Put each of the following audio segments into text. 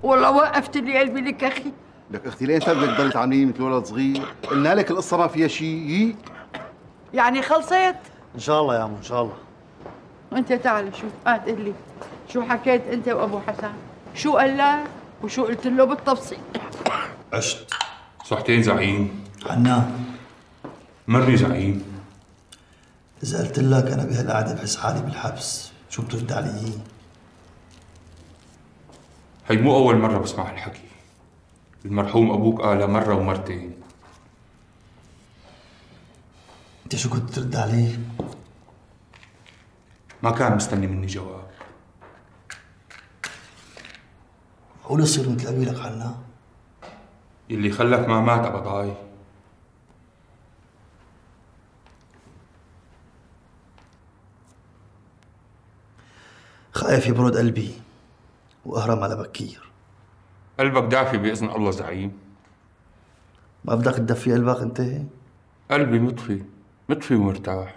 والله وقفت لي قلبي لك اخي. لك اختي ليه انت بدك تضلي تعامليني مثل ولد صغير؟ قلنا لك القصة ما فيها شيء. يعني خلصت؟ ان شاء الله يا عمو ان شاء الله. وانت تعال شوف، قل لي شو حكيت انت وابو حسن؟ شو قال لك وشو قلت له بالتفصيل؟ عشت صحتين زعيم. حنان مرني زعيم. إذا قلت لك أنا بهالقعدة بحس حالي بالحبس، شو بترد علي؟ هي مو أول مرة بسمع هالحكي. المرحوم أبوك قالها مرة ومرتين. أنت شو كنت ترد عليه؟ ما كان مستني مني جواب. معقول يصير مثل أبي لك حنا؟ اللي خلف ما مات أبضاي. خايف يبرد قلبي وأهرم على بكير. قلبك دافي بإذن الله زعيم. ما بدك تدفي قلبك أنت؟ قلبي مطفي، مطفي ومرتاح.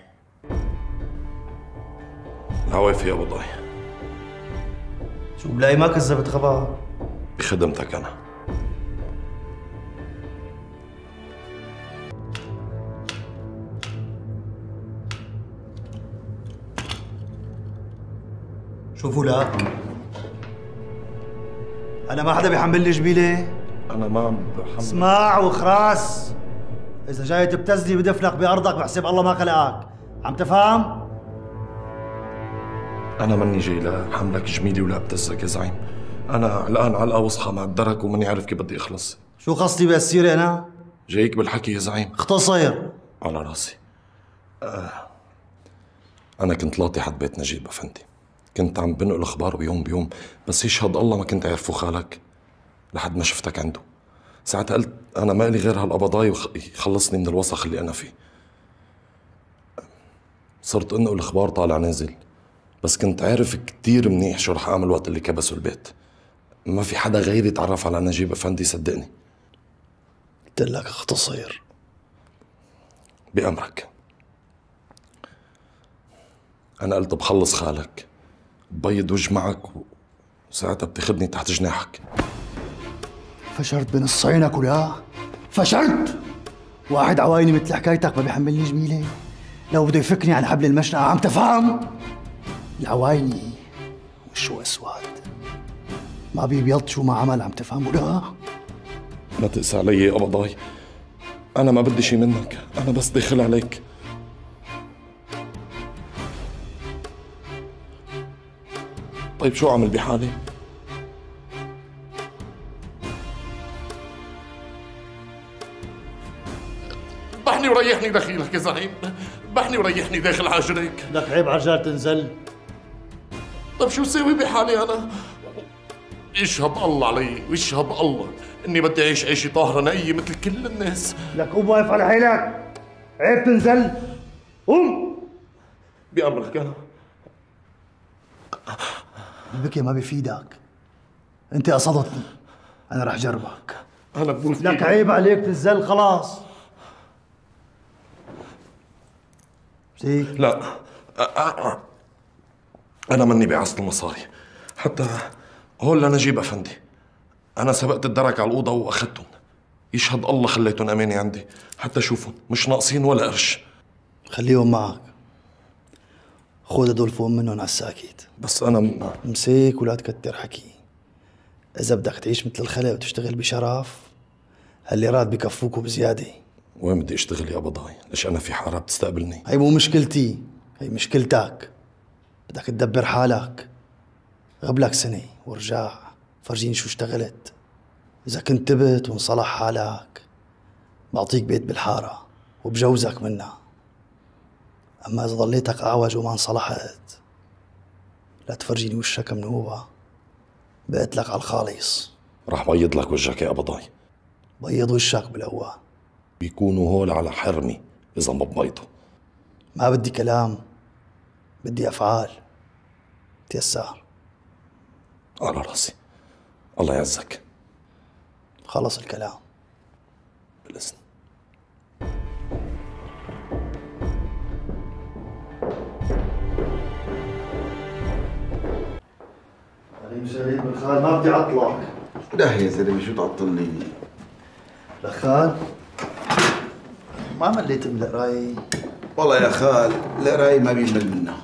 العوافي يا أبو ضاي. شو بلاقي ما كذبت خبر؟ بخدمتك أنا. شوفوا لا أنا ما حدا بيحمل لي جميلة. أنا ما عم بحمل. اسمع وخراس، إذا جاي تبتزني بدفنك بأرضك بحسب الله ما خلقك، عم تفهم؟ أنا ماني جاي لا حملك جميلة ولا ابتزك يا زعيم. أنا علقان علقة وسخة مع الدرك وماني عارف كيف بدي أخلص. شو قصدي بهالسيرة أنا؟ جايك بالحكي يا زعيم. اختصر. على راسي. أنا كنت لاطي حد بيت نجيب أفندي. كنت عم بنقل اخباره يوم بيوم، بس يشهد الله ما كنت عارفه خالك لحد ما شفتك عنده. ساعتها قلت انا ما لي غير هالقبضاي ويخلصني من الوسخ اللي انا فيه. صرت انقل اخبار طالع نازل، بس كنت عارف كثير منيح شو رح اعمل وقت اللي كبسوا البيت. ما في حدا غيري يتعرف على نجيب افندي صدقني. قلت لك اختصر. بامرك. انا قلت بخلص خالك، بيض وجه معك وساعتها بتاخذني تحت جناحك. فشرت بنص عينك ولا؟ فشرت! واحد عوايني مثل حكايتك ما بيحملني جميلة. لو بده يفكني عن حبل المشنقة عم تفهم؟ العوايني وشه اسود ما بيبيض شو ما عمل، عم تفهم ولا؟ ما تقسى علي يا قبضاي، أنا ما بدي شي منك، أنا بس داخل عليك. طيب شو أعمل بحالي؟ ذبحني وريحني دخيلك يا زعيم، ذبحني وريحني داخل عجريك. لك عيب على الرجال تنزل. طيب شو ساوي بحالي أنا؟ يشهد الله علي ويشهد الله إني بدي أعيش عيشة طاهرة نقية مثل كل الناس. لك قوم واقف على حيلك، عيب تنزل، قوم. بأمرك أنا. البكي ما بيفيدك، أنت قصدتني، أنا رح جربك. أنا بقول لك عيب عليك تنزل خلاص. لا أنا مني بعصة المصاري، حتى هول لنجيب أفندي. أنا سبقت الدرك على الأوضة وأخذتهم، يشهد الله خليتهم أمانة عندي حتى شوفهم مش ناقصين ولا قرش. خليهم معك، خذ هدول فوق منهم على الساكت. بس أنا امسك ولا تكتر حكي. إذا بدك تعيش مثل الخلق وتشتغل بشرف، هالليرات بكفوك وبزيادة. وين بدي اشتغل يا قبضاي؟ ليش أنا في حارة بتستقبلني؟ هي مو مشكلتي، هي مشكلتك. بدك تدبر حالك. غبلك سنة ورجع فرجيني شو اشتغلت. إذا كنت تبت وانصلح حالك بعطيك بيت بالحارة وبجوزك منها. أما إذا ضليتك أعوج وما انصلحت لا تفرجيني وشك منوبة، بقتلك على الخالص. رح بيض لك وجهك يا قبضاي. بيض وشك بالأول. بيكونوا هول على حرمي إذا ما ببيضوا. ما بدي كلام، بدي أفعال. تيسر. على راسي، الله يعزك. خلص الكلام. بالإذن. علي سعيد بن خالد ما بدي عطلك. لا يا زلمة شو تعطلني؟ لك خال ما مليت من القراية؟ والله يا خال القراية ما بيمل منها.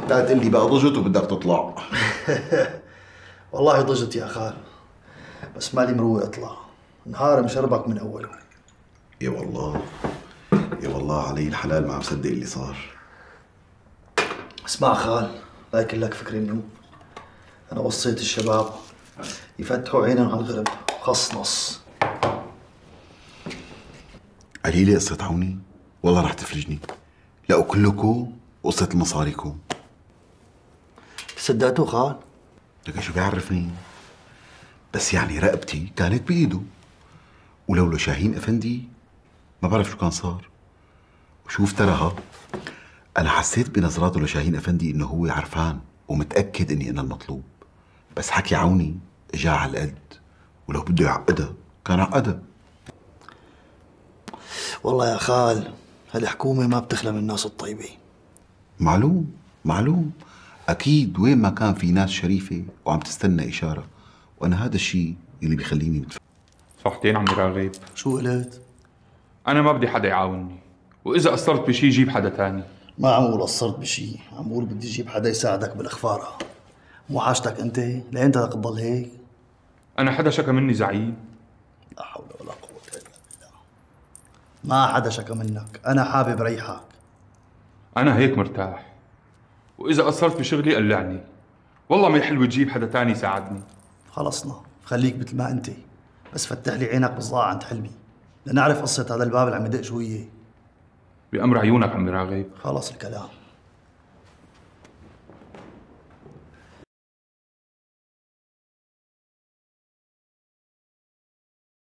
لا تقول لي بقى ضجت وبدك تطلع. والله ضجت يا خال، بس مالي مروق اطلع، نهار مشربك من اوله. يا والله يا والله علي الحلال ما عم صدق اللي صار. اسمع خال، لا يكون لك فكرة منه. انا وصيت الشباب يفتحوا عينهم على الغرب، خص نص. قليلة قصة عوني؟ والله رح تفلجني. لا كلكم قصة مصاريكم. صدقته خال؟ لك شو بيعرفني؟ بس يعني رقبتي كانت بإيده، ولولا شاهين أفندي ما بعرف شو كان صار. وشوف ترى، أنا حسيت بنظراته لشاهين أفندي إنه هو عرفان ومتأكد إني أنا المطلوب، بس حكي عوني إجا على القد، ولو بده يعقدها كان عقدها. والله يا خال هالحكومة ما بتخلى من الناس الطيبة. معلوم معلوم، أكيد وين ما كان في ناس شريفة وعم تستنى إشارة، وأنا هذا الشيء اللي بيخليني متفق. صحتين عمي راغب. شو قلت؟ أنا ما بدي حدا يعاونني، وإذا قصرت بشي جيب حدا تاني. ما عم أقول قصرت بشي، عم أقول بدي أجيب حدا يساعدك بالإخفارة. مو حاجتك أنت، لأنت بدك تضل هيك؟ أنا حدا شكى مني زعيم؟ لا حول ولا قوة إلا بالله. ما حدا شكى منك، أنا حابب ريحك. أنا هيك مرتاح، وإذا قصرت بشغلي قلعني. والله ما حلو تجيب حدا تاني يساعدني. خلصنا، خليك مثل ما أنت، بس فتح لي عينك بالزاعة عند حلمي لنعرف قصة هذا الباب اللي عم يدق شو هي. بأمر عيونك عمي راغب. خلص الكلام.